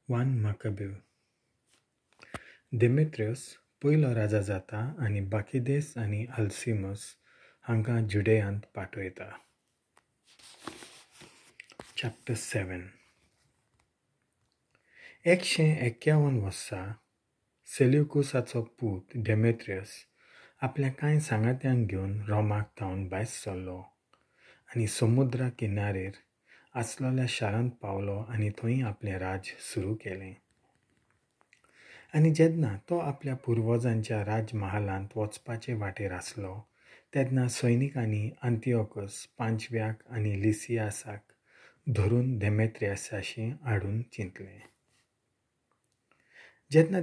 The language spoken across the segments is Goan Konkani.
1 मकब्यू. देमेत्रियस पयलो राजा जाता आनी बाकीदेस आनी आल्सिमस हांकां जुडेयांत पाठयता. चॅप्टर 7. 151 वर्सा सेल्युकुसाचो पूत डेमेत्रियस आपल्या कांय सांगात्यांक घेवन रोमाक थावन भायर सरलो आनी समुद्रा किनारेर आसलेल्या शारांत पावलो आनी थंय आपलें राज्य सुरू केलें. आनी जेन्ना तो आपल्या पुर्वजांच्या राजमहालांत वचपाचे वाटेर आसलो तेन्ना सैनिकांनी आंतिओकस पांचव्याक आनी लिसियासाक धरून देमेत्रियसाशी हाडून चिंतलें. जेन्ना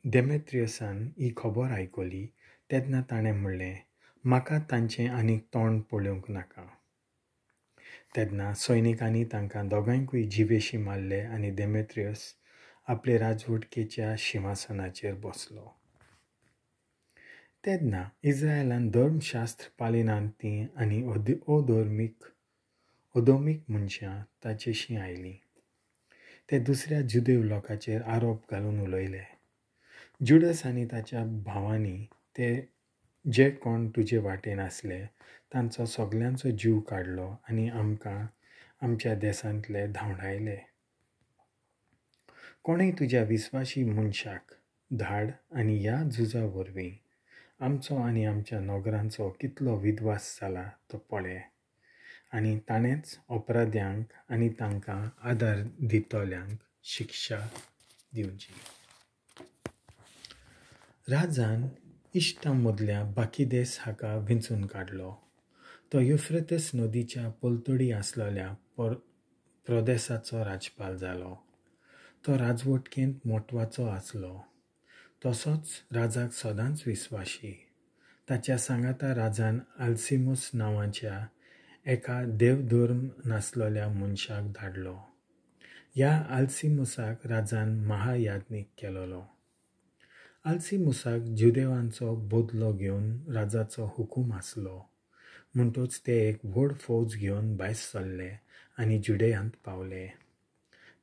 देमेत्रियसान ही खबर आयकली तेन्ना ताणें म्हणलें, म्हाका तांचें आनीक तोंड पळोवंक नाका. तेन्ना सैनिकांनी तांकां दोगांयकूय जिवेशी मारले आनी देमेत्रियस आपले राजवटकेच्या शिंवासनाचेर बसलो. तेन्ना इस्रायलान धर्मशास्त्र पालिनात तीं आनी अधर्मीक मनशां ताचेशीं आयलीं. ते दुसऱ्या जुदेव लोकांचेर आरोप घालून उलयले, जुडस आनी ताच्या भावांनी ते जे कोण तुजे वाटेन आसले तांचो सगल्यांचो जीव काडलो आनी आमकां आमच्या देसांतले धांवडायले. कोणूय तुज्या विस्वाशी मनशाक धाड आनी ह्या झुजा वरवीं आमचो आनी आमच्या नगरांचो कितलो विद्वास जाला तो पळय आनी ताणेंच अपराध्यांक आनी तांकां आदार दितल्यांक शिक्षा दिवची. राजान इश्टां मदल्या बाकीदेस हाका विंचून काडलो. तो युफ्रेतस नदीच्या पलतडी आसलेल्या प्रदेसाचो राजपाल जालो. तो राजवटकेंत मोटवाचो आसलो, तसोच राजाक सदांच विस्वाशी. ताच्या सांगाता राजान आल्सिमस नांवाच्या एका देवधर्म नासलेल्या मनशाक धाडलो. ह्या आल्सिमसाक राजान महायाज्ञीक केलोलो. आल्सिमुसाक जुदेवांचो बदलो घेवन राजाचो हुकूम आसलो, म्हणटच ते एक व्हड फौज घेवन भायर सरले आनी जुडेयांत पावले.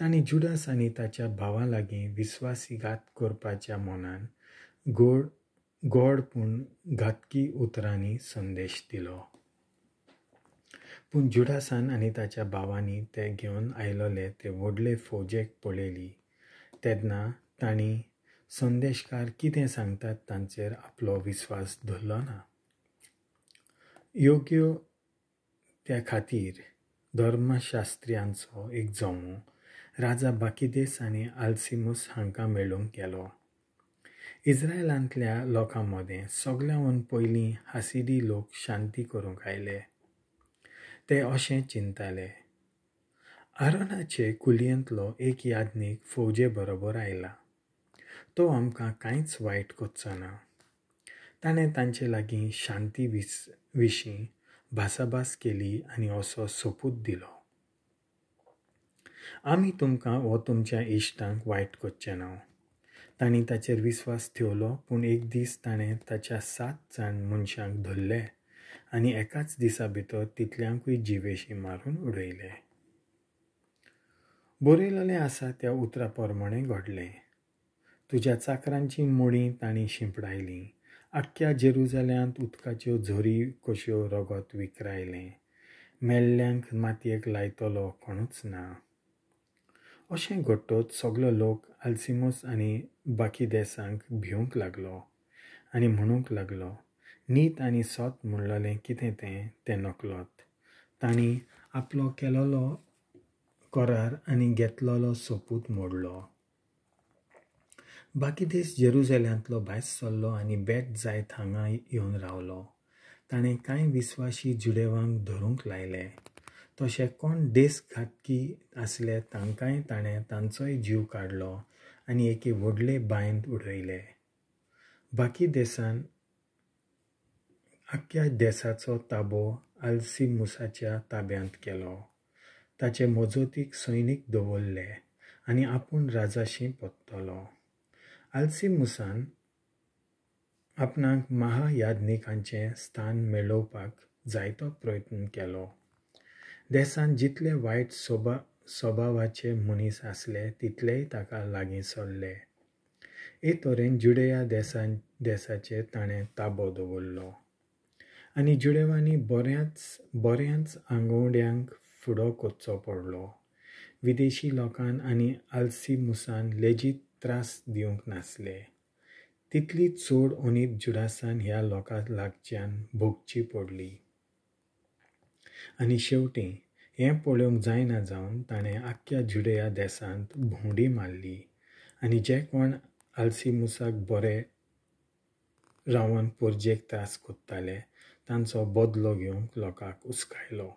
तांणी जुडास आनी ताच्या भावां लागीं विस्वासीघात करपाच्या मनान गोड गोड पूण घातकी उतरांनी संदेश दिलो. पूण जुडासान आनी ताच्या भावांनी ते घेवन आयलोले ते व्हडले फौजेक पळयली तेन्ना तांणी संदेशकार कितें सांगतात तांचेर आपलो विस्वास धरलो ना. योग्य त्या खातीर धर्मशास्त्र्यांचो एक जमो राजा बाकीदेस आनी आल्सिमस हांकां मेळूंक गेलो. इस्रायलांतल्या लोकां मदें सगळ्यांहून पयलीं हासिडी लोक शांती करूंक आयले. ते अशें चिंताले, आरोनाचे कुलयेंतलो एक याज्ञीक फौजे बरोबर आयला, तो आमकां कांयच वायट करचो ना. ताणें तांचे लागीं शांती विशीं भासाभास केली आनी असो सोपूत दिलो, आमी तुमकां वो तुमच्या इश्टांक वायट करचे ना. तांणी ताचेर विस्वास ठेवलो, पूण एक दीस ताणें ताच्या 7 जाण मनशांक धरले आनी एकाच दिसा भितर तितल्यांकूय जिवेशी मारून उडयले. बरयलेलें आसा त्या उतरा प्रमाणें घडलें. तुज्या चाकरांची मोडीं तांणी शिंपडायलीं, आख्ख्या जेरुजाल्यांत उदकाच्यो झरी कश्यो रगत विकरायलें, मेल्ल्यांक मातयेक लायतलो कोणूच ना. अशें घडटच सगलो लोक आल्सिमस आनी बाकीदेसांक भिवंक लागलो आनी म्हणूंक लागलो, नीत आनी सत म्हणलेलें कितें तें तें नकलत. तांणी आपलो केलोलो करार आनी घेतलोलो सोपूत मोडलो. बाकीदेस जेरुजाल्यांतलो भायर सरलो आनी बेट जायत हांगा येवन रावलो. ताणें कांय विस्वाशी जुडेवांक धरूंक लायले, तशें कोण देशघातकी आसले तांकांय ताणें तांचोय जीव काडलो आनी एके व्हडले बांयंत उडयले. बाकीदेसान आख्ख्या देसाचो ताबो आल्सिमुसाच्या ताब्यांत केलो. ताचे मजतीक सैनीक दवरले आनी आपूण राजाशी परतलो. आल्सिमुसान आपणाक महायाज्ञिकांचें स्थान मेळोवपाक जायतो प्रयत्न केलो. देशांत जितले वायट स्वभावाचे मनीस आसले तितलेय ताका लागीं सरले. हे तरेन जुडेया देसाचेर ताणें ताबो दवरलो आनी जुडेवांनी बऱ्याच आंगवड्यांक फुडो करचो पडलो. विदेशी लोकान आनी आल्सिमुसान लेगीत त्रास दिवंक नासले तितली चड अनीत जुडासान ह्या लोकां लागच्यान भोगची पडली. आनी शेवटी हें पळोवंक जायना जावन ताणें आख्ख्या जुडेया देसांत भोंवडी मारली आनी जे कोण आल्सिमुसाक बरे रावन परजेक त्रास करताले तांचो बदलो घेवंक लोकांक उस्कायलो.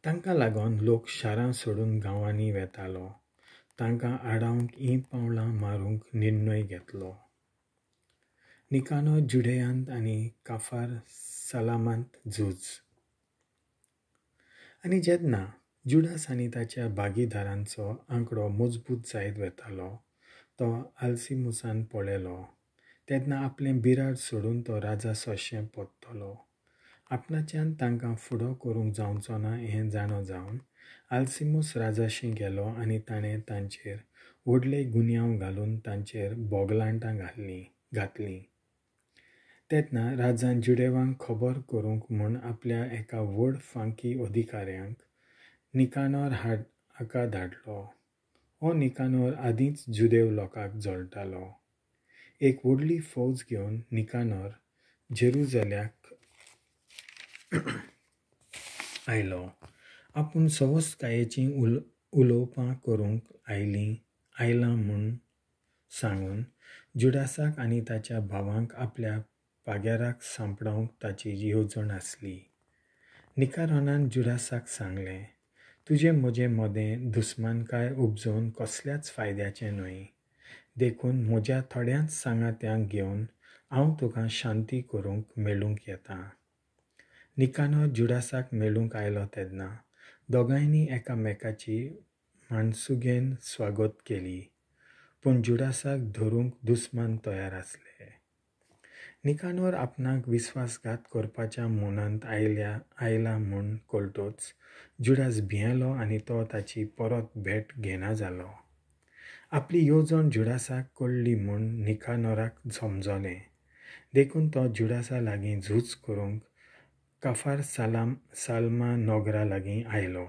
तांकां लागून लोक शारां सोडून गांवांनी वेतालो. तांकां आडावंक हीं पावलां मारूंक निर्णय घेतलो. निकानो जुडेयांत आनी काफार सलामांत झूज. आनी जेन्ना जुडास आनी ताच्या भागीदारांचो आंकडो मजबूत जायत वेतालो तो आल्सिमुसान पळयलो तेन्ना आपलें बिराड सोडून तो राजा सोंशें परतलो. आपणाच्यान तांकां फुडो करूंक जावचो ना हें जाणो जावन आल्सिमूस राजाशी गेलो आनी ताणें तांचेर व्हडले गुन्यांव घालून तांचेर बोगलांटां घातलीं. तेन्ना राजान जुडेवांक खबर करूंक म्हूण आपल्या एका व्हड फांकी अधिकाऱ्यांक निकानोर हाका धाडलो. हो निकानोर आदींच जुदेव लोकांक जळटालो. एक व्हडली फौज घेवन निकानोर जेरुजाल्याक आयलो. आपूण सवस्तकायेचीं उलोवपां करूंक आयलां म्हूण सांगून जुडासाक आनी ताच्या भावांक आपल्या पाग्याराक सांपडावंक ताची येवजण आसली. निकारोनान जुडासाक सांगलें, तुजें म्हजें मदें दुस्मानकाय उपजोवन कसल्याच फायद्याचें न्हय, देखून म्हज्या थोड्यांच सांगात्यांक घेवन हांव तुका शांती करूंक मेळूंक येता. निकानो जुडासाक मेळूंक आयलो तेन्ना दोगांयनी एकामेकाची मानसुगेन स्वागत केली, पूण जुडासाक धरूंक दुस्मान तयार आसले. निकानोर आपणाक विस्वासघात करपाच्या मनांत आयला म्हूण कळटच जुडास भियेलो आनी तो ताची परत भेट घेना जालो. आपली येवजण जुडासाक कळ्ळी म्हूण निकानोराक समजलें, देखून तो जुडासा लागीं झूज करूंक काफार सालमा नोगरा लागीं आयलो.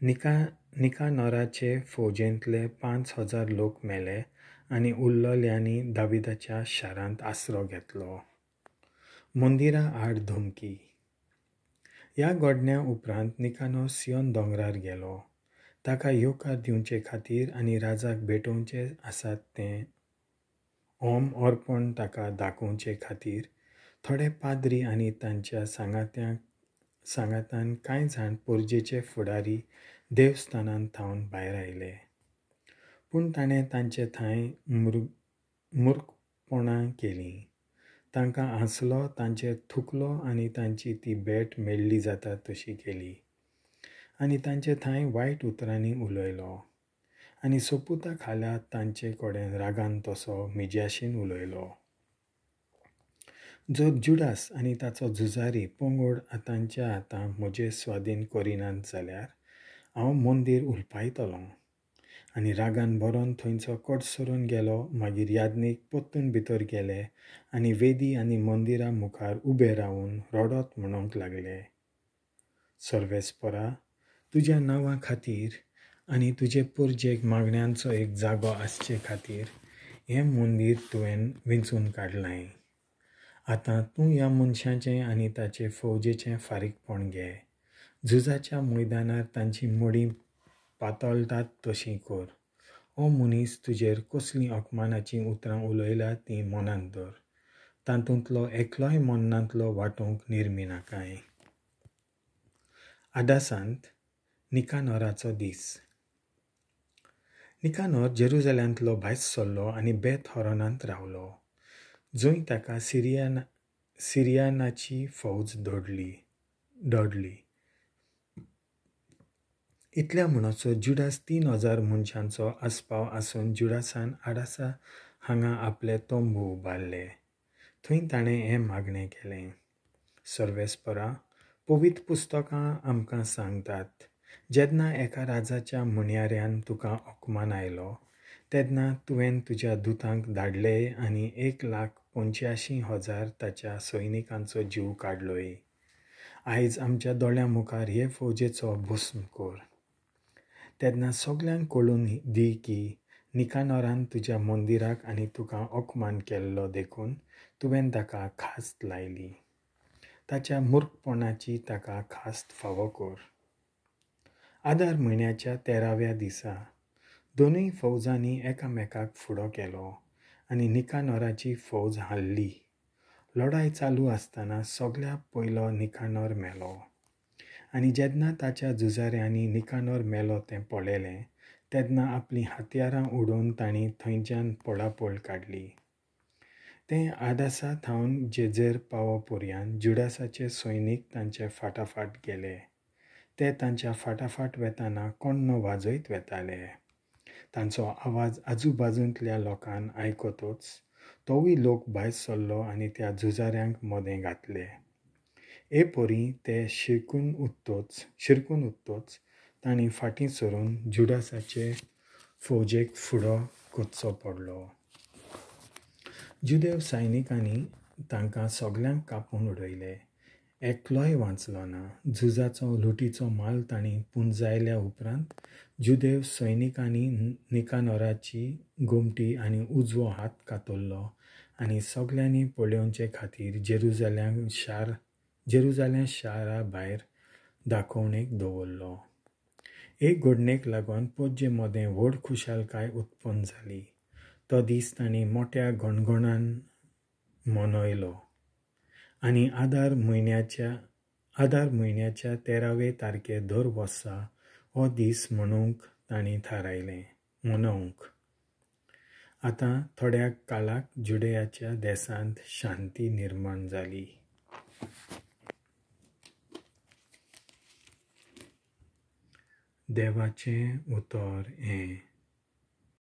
निकानोराचे फौजेंतले 5,000 लोक मेले आनी उरलेल्यांनी दाविदाच्या शारांत आसरो घेतलो. मंदिरा आड धमकी. ह्या घडण्या उपरांत निकानोर सियोन दोंगरार गेलो. ताका येवकार दिवचे खातीर आनी राजाक भेटोवचें आसात तें होम अर्पण ताका दाखोवचे खातीर थोडे पाद्री आनी तांच्या सांगातान कांय जाण पोरजेचे फुडारी देवस्थानांत थावन भायर आयले. पूण ताणें तांचे थंय मूर्खपणां केलीं. तांकां हांसलो, तांचेर थुकलो आनी तांची ती भेट मेळ्ळी जाता तशी केली आनी तांचे थंय वायट उतरांनी उलयलो आनी सोपुता खाल्या तांचे कडेन रागान तसो मिज्याशीन उलयलो. जर जुडास आनी ताचो झुजारी पंगड आतांच्या आतां म्हजे स्वादीन करिनात जाल्यार हांव मंदीर उलपायतलों. आनी रागान भरोन थंयचो कडसरून गेलो. मागीर यादनीक परतून भितर गेले आनी वेदी आनी मंदिरा मुखार उबे रावन रडत म्हणूंक लागले, सर्वेस्परा, तुज्या नांवा खातीर आनी तुजे परजेक मागण्यांचो एक जागो आसचे खातीर हें मंदीर तुवें वेंचून काडलां. आतां तूं ह्या मनशाचें आनी ताचे फौजेचें फारीकपण घे. झुजाच्या मैदानार तांची मडीं पातळटात तशी कर. हो मनीस तुजेर कसलीं अपमानाचीं उतरां उलयल्या तीं मनांत धर. तातूंतलो एकलोय मनांतलो वांटोवंक निर्मिनाकाय. आदासांत निकानोराचो दीस. निकानोर जेरुजाल्यांतलो भायर सरलो आनी बेत हॉरोनांत रावलो, जंय ताका सिरियानाची फौज दडली. इतल्या म्हणसर जुडास 3,000 मनशांचो आस्पाव आसून जुडासान आडासा हांगा आपले तंबू उबारले. थंय ताणें हें मागणें केलें, सर्वेस्परा, पवित्र पुस्तकां आमकां सांगतात जेन्ना एका राजाच्या म्हणयाऱ्यान तुका अकमान आयलो तेन्ना तुवें तुज्या दुतांक धाडले आनी 1,85,000 ताच्या सैनिकांचो जीव काडलोय. आयज आमच्या दोळ्यां मुखार हे फौजेचो भस्म कर. तेन्ना सगल्यांक कळून दी की निकानोरान तुज्या मंदिराक आनी तुका अकमान केल्लो देखून तुवें ताका खास्त लायली. ताच्या मूर्खपणाची ताका खास्त फावो कर. आदार म्हयन्याच्या 13व्या दिसा दोनूय फौजांनी एकामेकाक फुडो केलो आनी निकानोराची फौज हारली. लढाय चालू आसतना सगल्या पयलो निकानोर मेलो आनी जेन्ना ताच्या झुजाऱ्यांनी निकानोर मेलो तें पळयलें तेन्ना आपलीं हत्यारां उडोवन तांणी थंयच्यान पळापळ काडली. तें आदासा थावन जेजेर पावो पर्यंत जुडासाचे सैनीक तांचे फाटाफाट गेले. ते तांच्या फाटाफाट वेताना कोण्ण वाजयत वेताले. तांचो आवाज आजूबाजूंतल्या लोकांक आयकतच तोवूय लोक भायर सरलो आनी त्या झुजाऱ्यांक मदें घातले. हे परी ते शिरकून उत्तोच तांणी फाटीं सरून जुडासाचे फौजेक फुडो करचो पडलो. जुदेव सैनिकांनी तांकां सगल्यांक कापून उडयले. एकलोय वांचलो ना. झुजाचो लुटीचो माल तांणी पुंजायल्या उपरांत जुदेव सैनिकांनी निकानोराची गोमटी आनी उजवो हात कातरलो आनी सगल्यांनी पळोवचे खातीर जेरुजालेम शारा भायर दाखोवणेक दवरलो. एक घडणेक लागून पोज्जे मदें व्हड खुशालकाय उत्पन्न जाली. तो दीस तांणी मोट्या गणगणान मनयलो आनी आदार म्हयन्याच्या 13वे तारखे दर वर्सा हो दीस म्हणूंक तांणी थारायलें मनोवंक. आतां थोड्या काळाक जुडेयाच्या देशांत शांती निर्माण जाली. देवाचें उतर हें.